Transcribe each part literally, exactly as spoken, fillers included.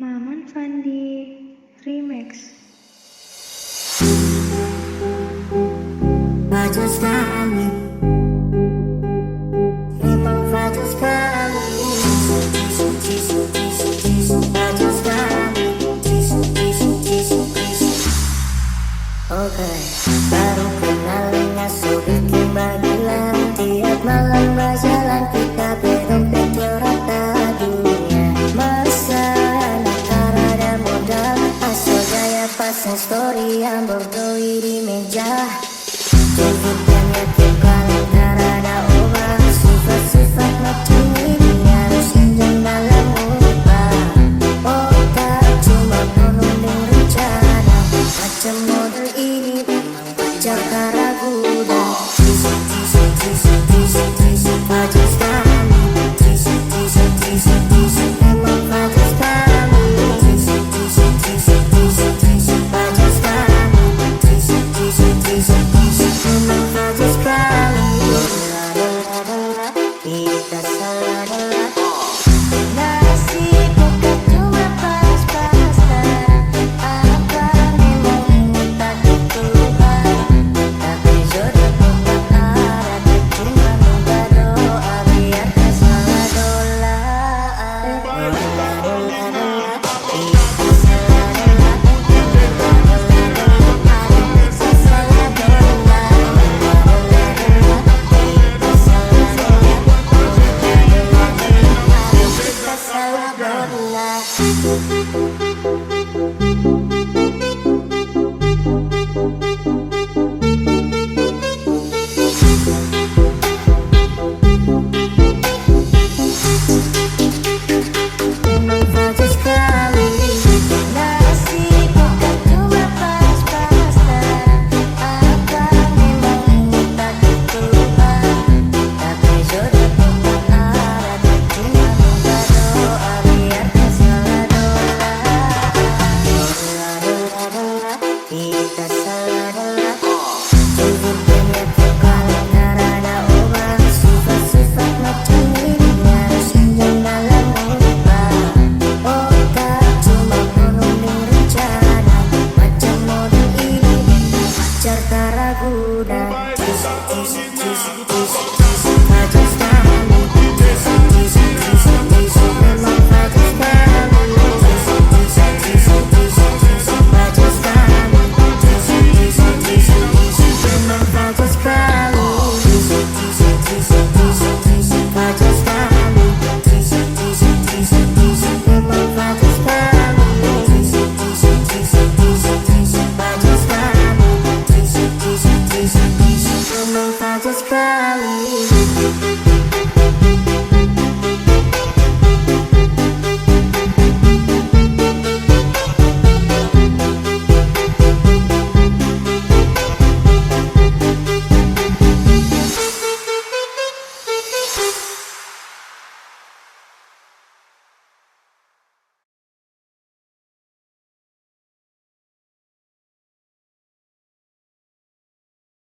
Maman Fandi Remix. Baju sekali. Memang baju sekali. Baju sekali. Oke. Baru kenal dengan sobri kembali. Tiap malam berjalan kita berdompet rata dunia. Masa anak tak ada modal, asal gaya pasang story yang berdoi di meja. Cukup banyak kepala tak ada orang, sifat-sifat macam ini harus injak dalam upah. Otak cuma penuh dengan rencana, macam model ini memang Jakarta Guda. Baju sekali. Baju sekali. Memang baju sekali. Baju sekali. Memang baju sekali. Kita salah. Nasib bukan cuma pas-pasan. Apa memang ini takdir Tuhan? Tapi jodoh bukan arah, cuma minta doa biar tak salah dolar.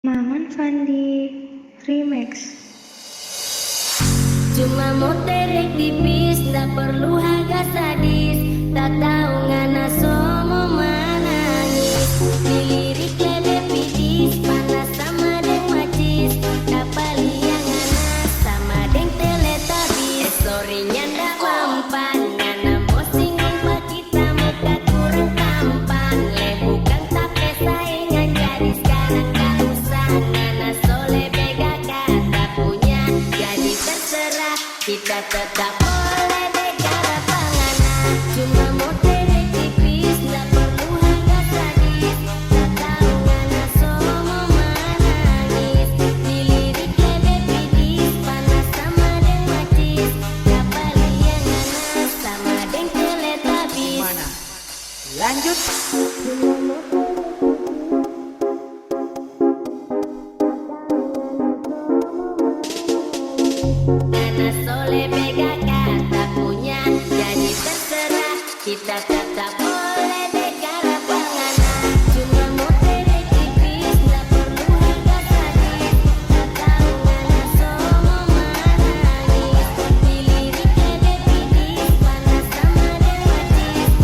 Maman Fandi Remix. Cuma mau terek tipis, tak perlu harga sadis. Tak tahu ngana somo manangis. Dilirik lebe pidis, panas sama deng macis. Kapal yang ngana sama deng teletabis. Eh, sorry, nyanda mampan, ngana mau singgung pagi. Tamu tak kurang tampan, le bukan tapi saingan, jadi sekarang tak usah. Ngana soleh bega kata punya, jadi terserah. Kita tetap boleh negara pangana, cuma model tipis, tak perlu harga sadis. Tak tahu ngana somo manangis, dilirik lebe pidis, panas sama deng macis. Kapal yang ngana sama deng teletabis. Mana? Lanjut. Ngana soleh bega kata punya, jadi terserah. Kita tetap boleh negara pangana, cuma model tipis, tak perlu harga sadis. Tak tahu ngana somo manangis, dilirik lebe pidis, panas sama deng macis.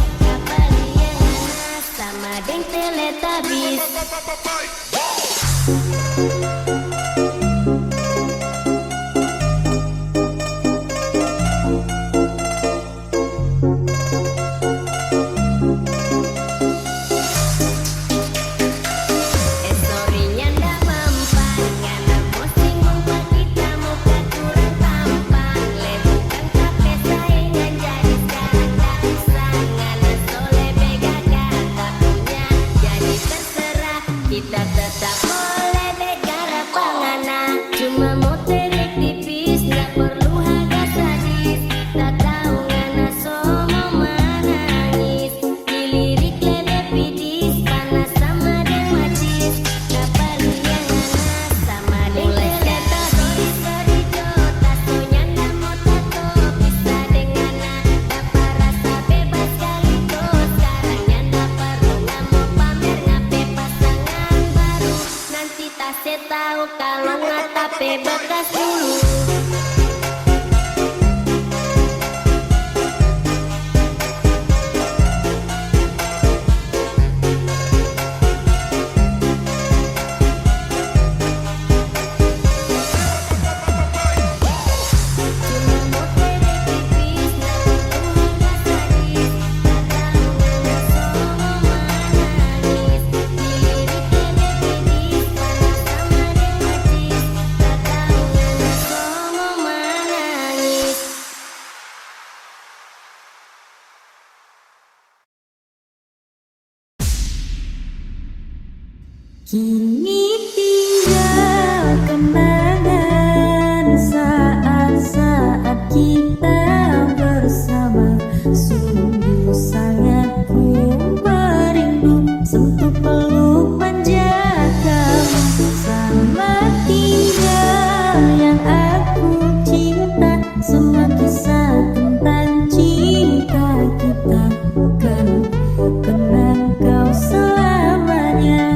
Kini tinggal kenangan saat-saat kita bersama. Sungguh sangat ku merindu sentuh peluk manja kamu. Selamat tinggal yang aku cinta. Semua kisah tentang cinta kita, kan ku kenang kau selamanya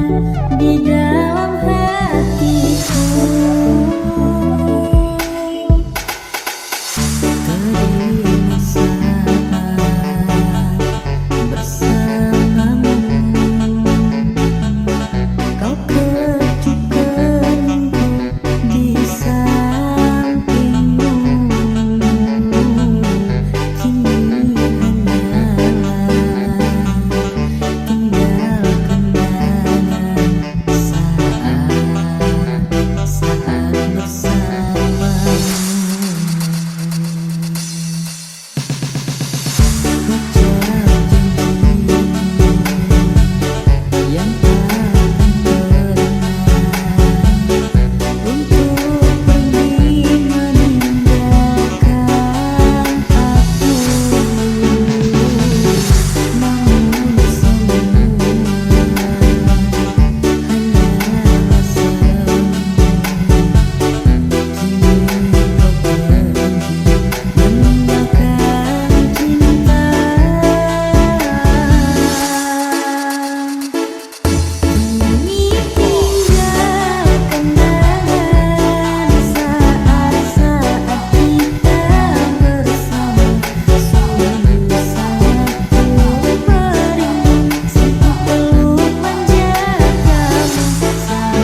di dalam hatiku. Terima saat bersamamu, kau kecup keningku di sampingmu. Kini hanyalah tinggal kenangan saat-saat bersamamu.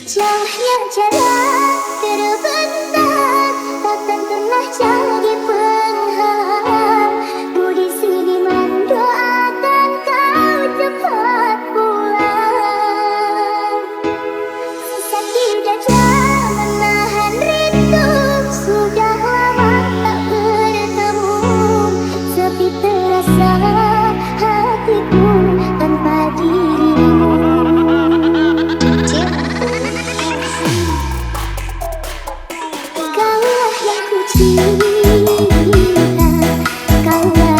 Cahaya jalan terbentang, tak tentulah jadi penghalang. Ku di sini mendoakan kau. cinta, kaulah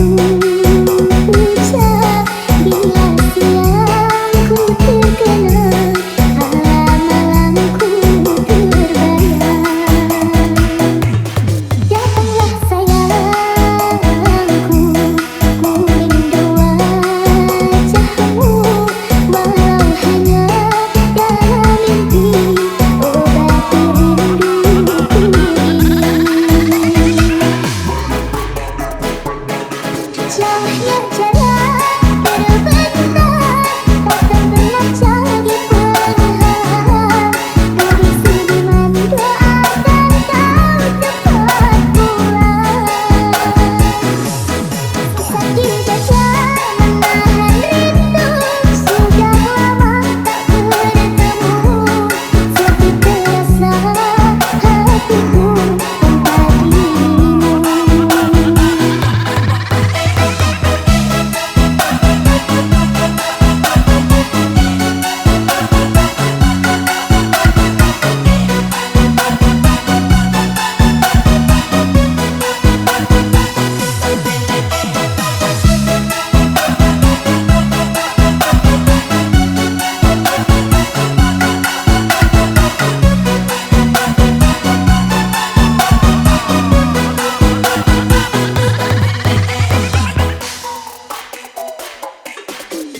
yang ku ucap bila siang ku terkenang, malam-malam ku terbayang. Datanglah sayangku, ku rindu wajahmu, walau hanya dalam mimpi, obati rinduku ini. Cahaya jalan terbenam, takkan pernah jadi penghalang. Beri senyuman, doakan kau cepat pulang. Sakit dada menahan rindu, sudah lama tak bertemu. Sepi terasa hatiku tanpa dirimu.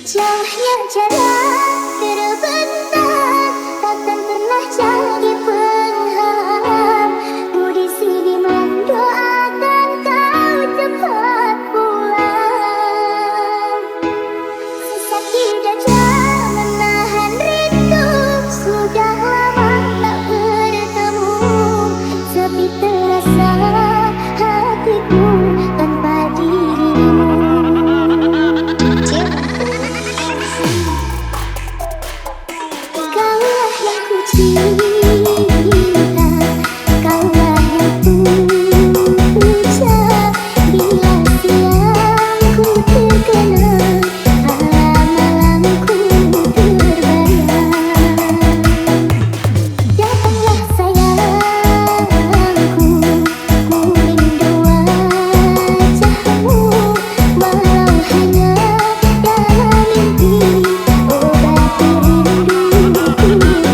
Cahaya jalan terbentang, takkan pernah jadi penghalang. Ku di sini mendoakan kau cepat pulang. Sesakit dada menahan rindu, sudah lama tak bertemu. Sepi terasa hatiku tanpa dirimu. Kaulah yang ku cinta, kaulah yang ku ucap. Bila siang ku terkenang, malam-malam ku terbayang. Datanglah sayangku, ku rindu wajahmu, walau hanya dalam mimpi, obati rinduku ini.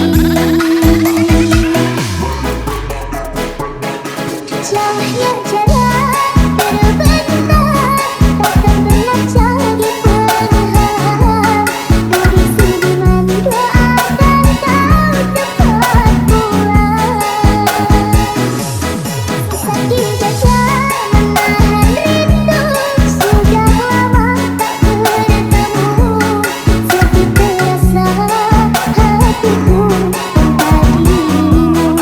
Cahaya jalan terbentang, takkan pernah jadi penghalang. Beri senyuman, doakan kau cepat pulang. Sakit dada menahan rindu, sudah lama tak bertemu. Sepi terasa hatiku tanpa dirimu.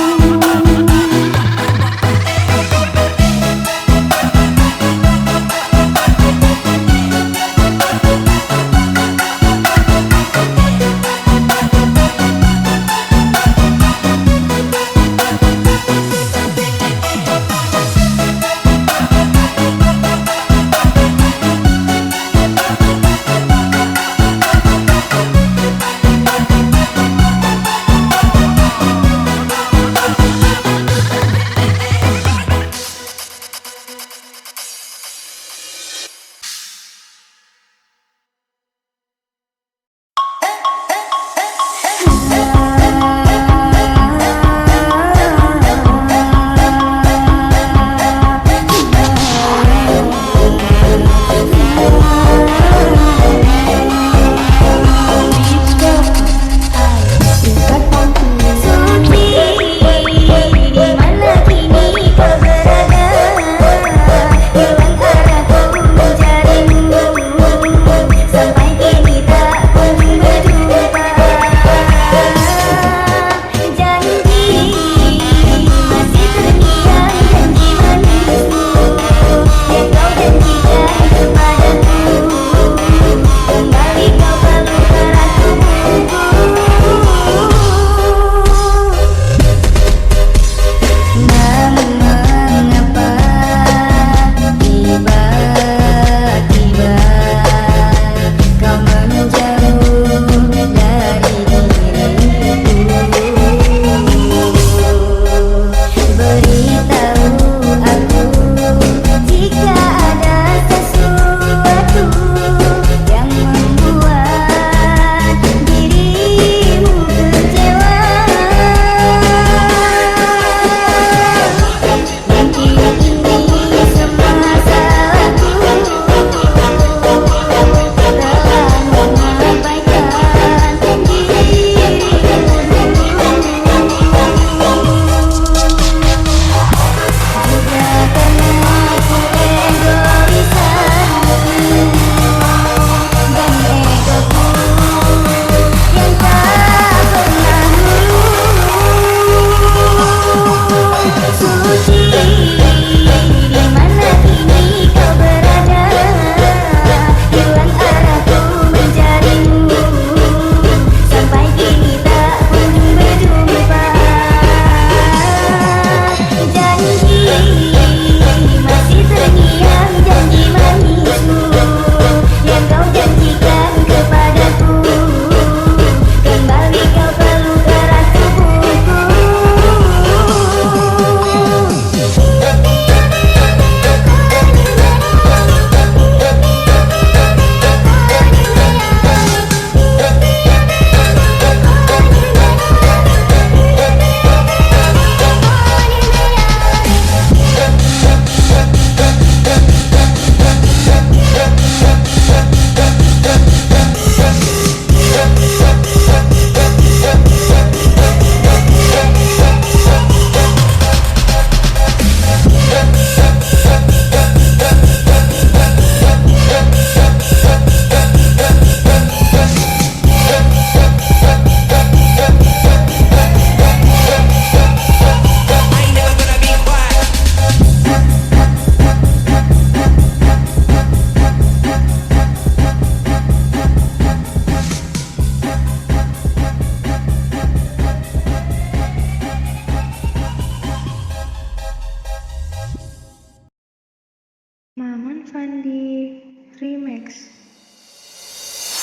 Maman Fandi Remix.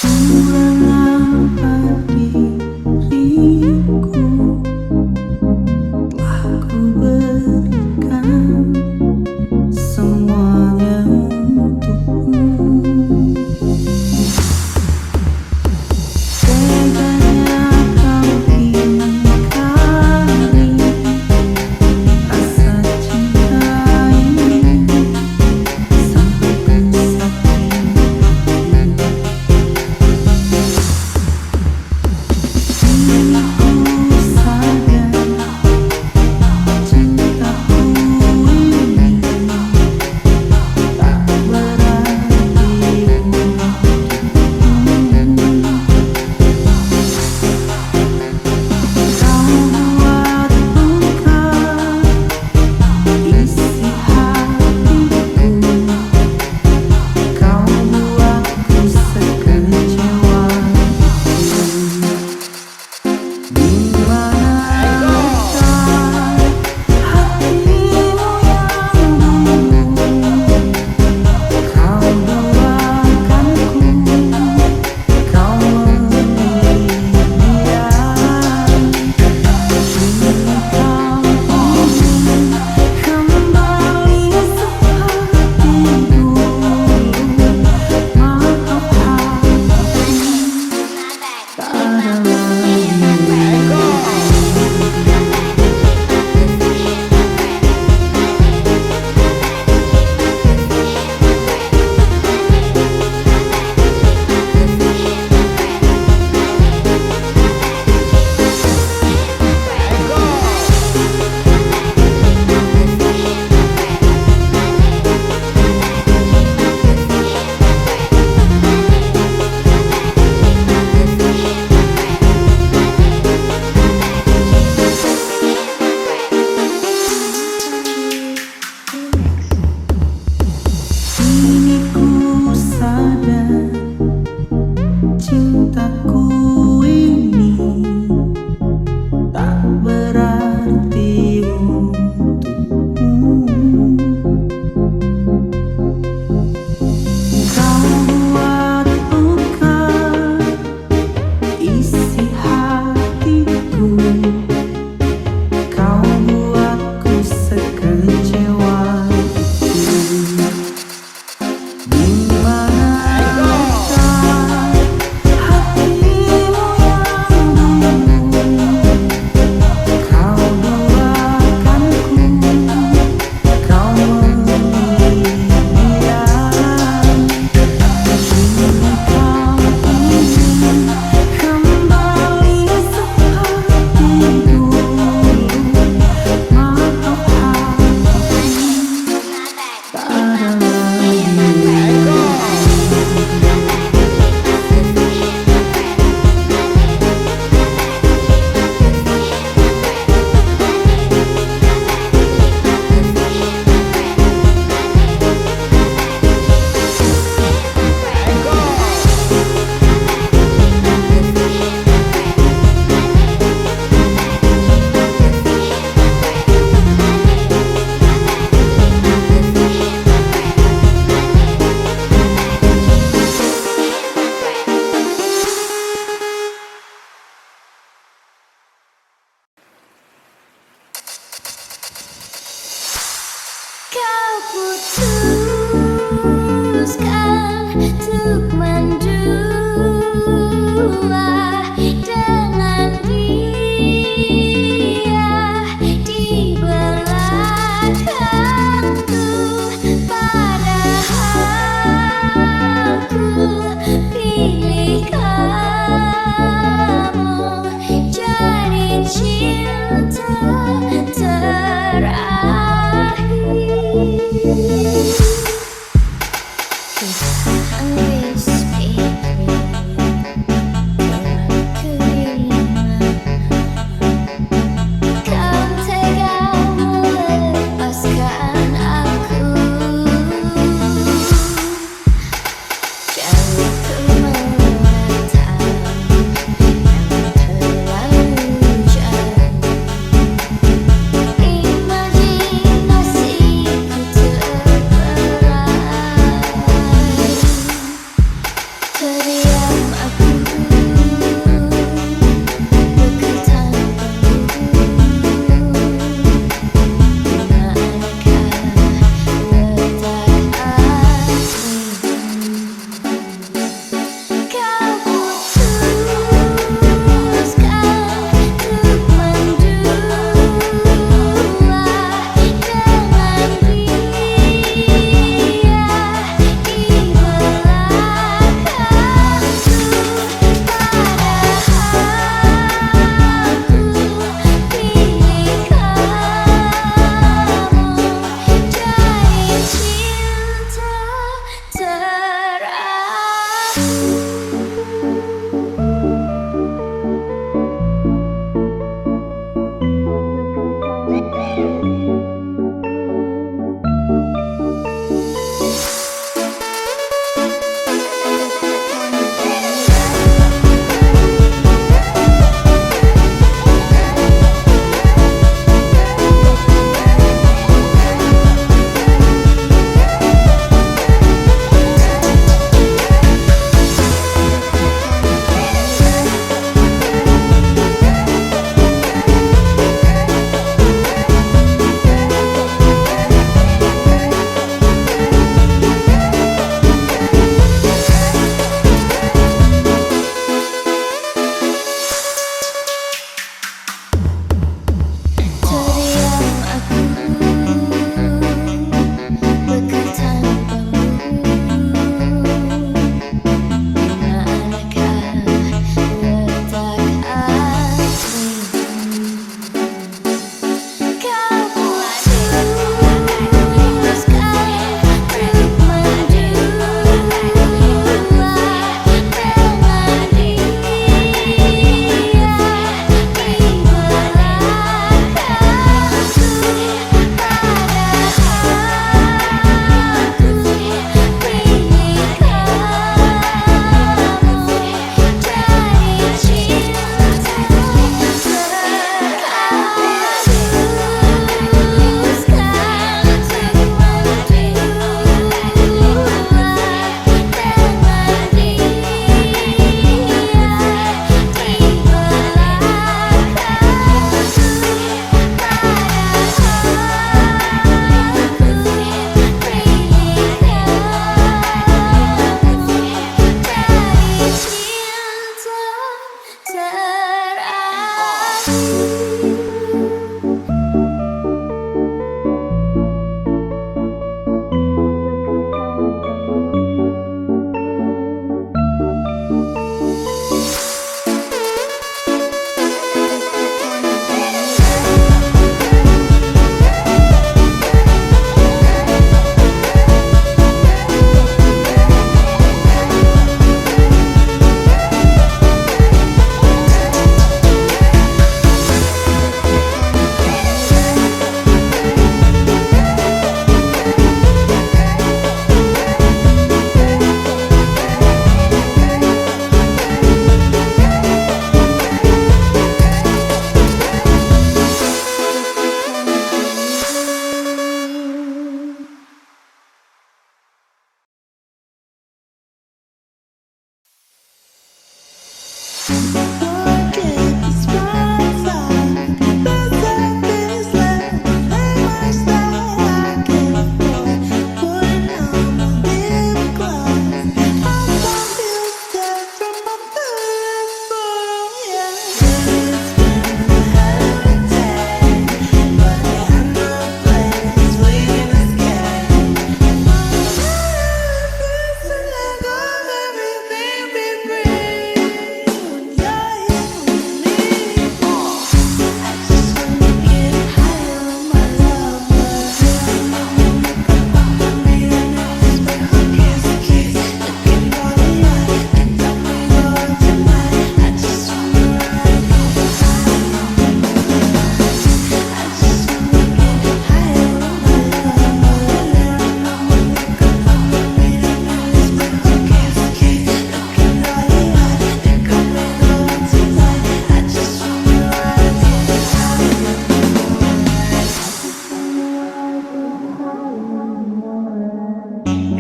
Pulang apa diriku, telah ku berikan semuanya untukmu. Teganya kau ingkari rasa cinta ini sampai ku sakiti. Kini ku sadar, cintaku ini tak berarti untukmu. Kau buat luka isi hatiku, kau buatku sekecewa itu. Di mana letak hatimu yang dulu kau duakanku? Kau memilih dia. Kini kau ingin kembali seperti dulu. Maaf, hatiku tak ada lagi. Kini ku sadar, cintaku ini tak berarti untukmu. Kau buat luka isi hatiku, kau buatku sekecewa itu. Di mana letak hatimu yang dulu kau duakanku? Kau memilih dia. Kini kau ingin kembali seperti dulu. Maaf, hatiku tak ada lagi. Kau putuskan untuk mendua dengan dia di belakangku, padahal ku pilih kamu jadi cinta terakhir.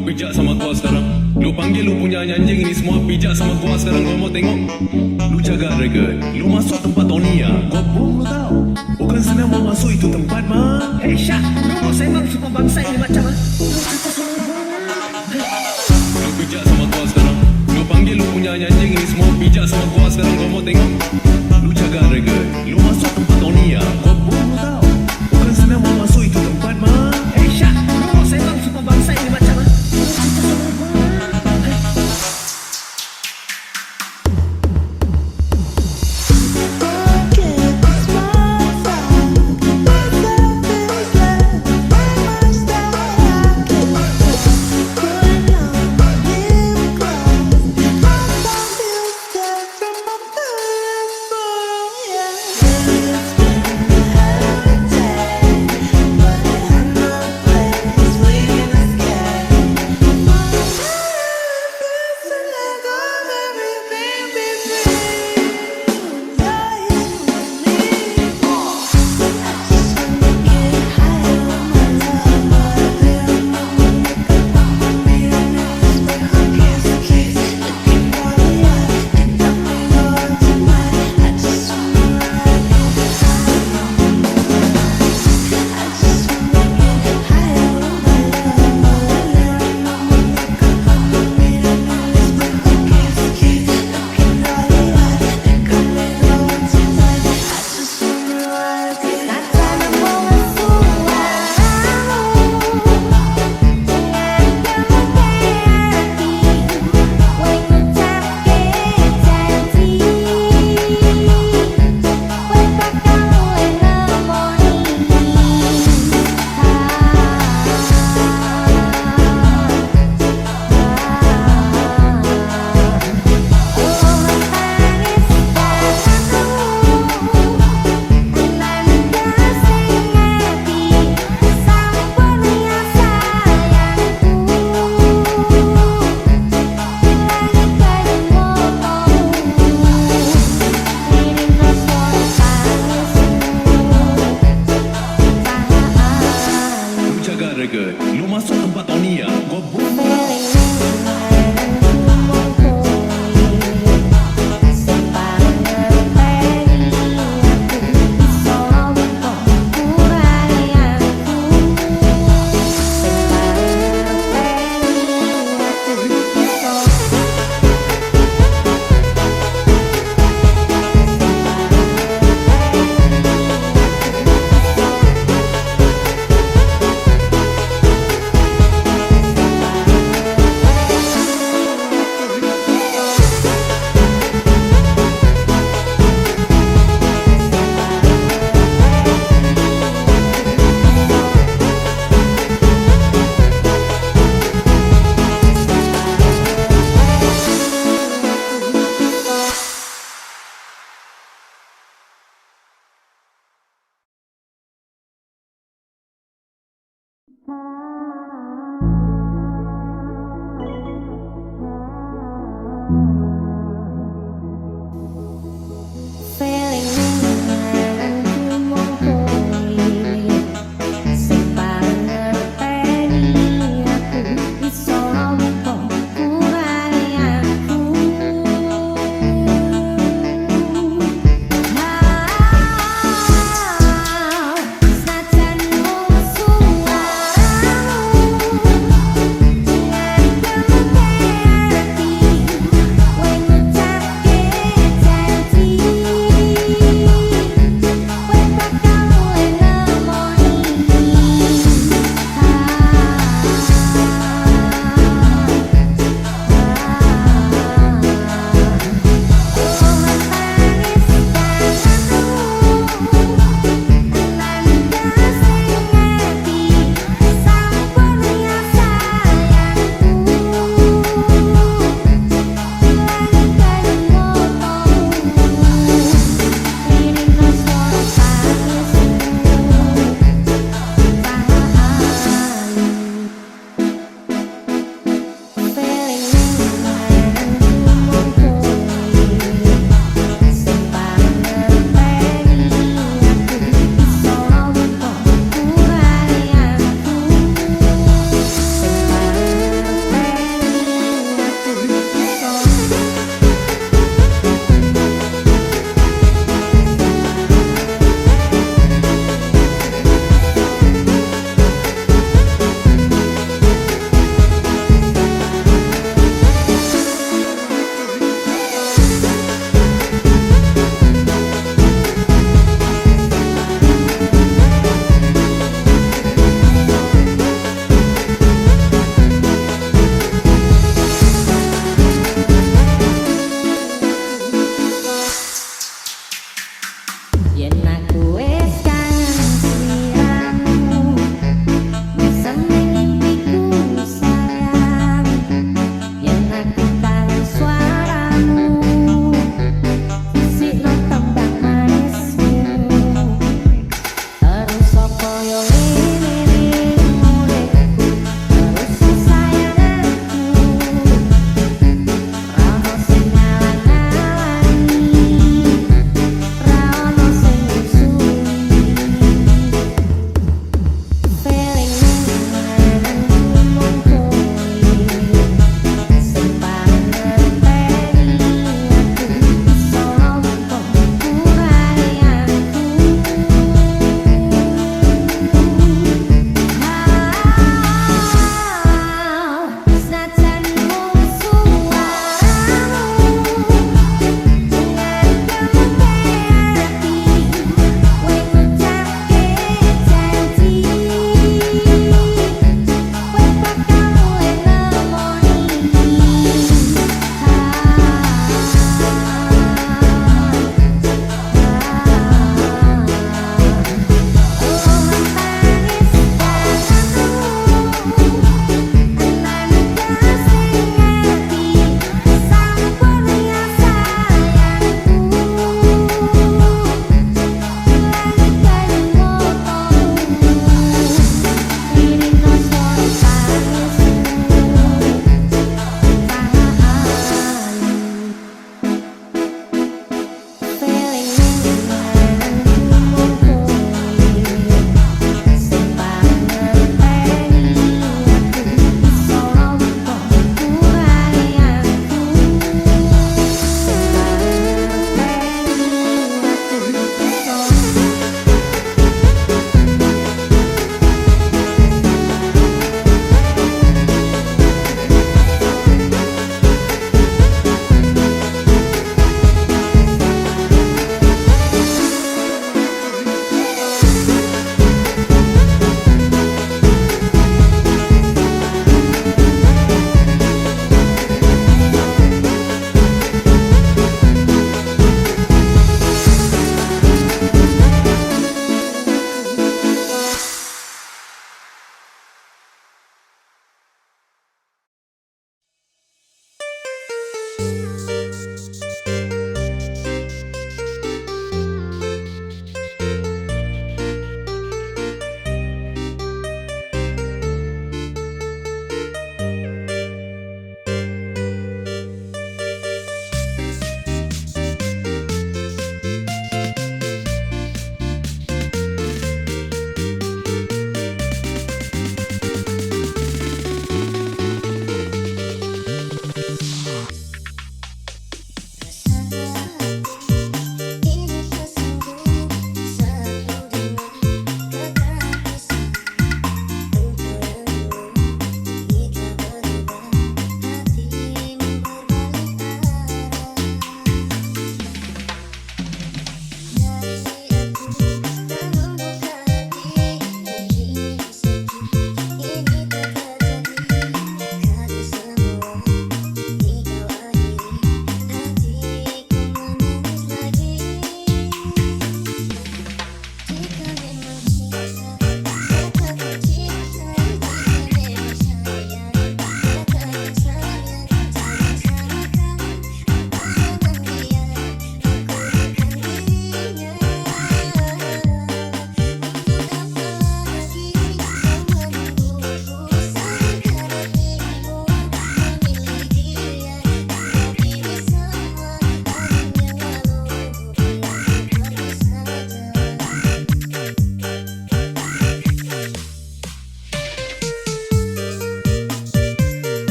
Pijak sama gua sekarang. Lu panggil lu punya anjing ini semua, pijak sama gua sekarang, gua mau tengok. Lu jaga harga. Lu masuk tempat Tony ya, gua boom lu tau. Bukan senang mau masuk itu tempat, mah. Hei, Syak, lu mau senang semua bangsa ini macam, ah? Lu pijak sama gua sekarang. Lu panggil lu punya anjing ini semua, pijak sama gua sekarang, gua mau tengok. Lu jaga harga. Lu masuk tempat Tony ya, gua boom lu tau. Bukan senang mau masuk itu tempat, mah. Hei, Syak, lu mau senang semua bangsa ini macam, ah? Lu jaga harga. Lu masuk tempat Tony ya, gua boom.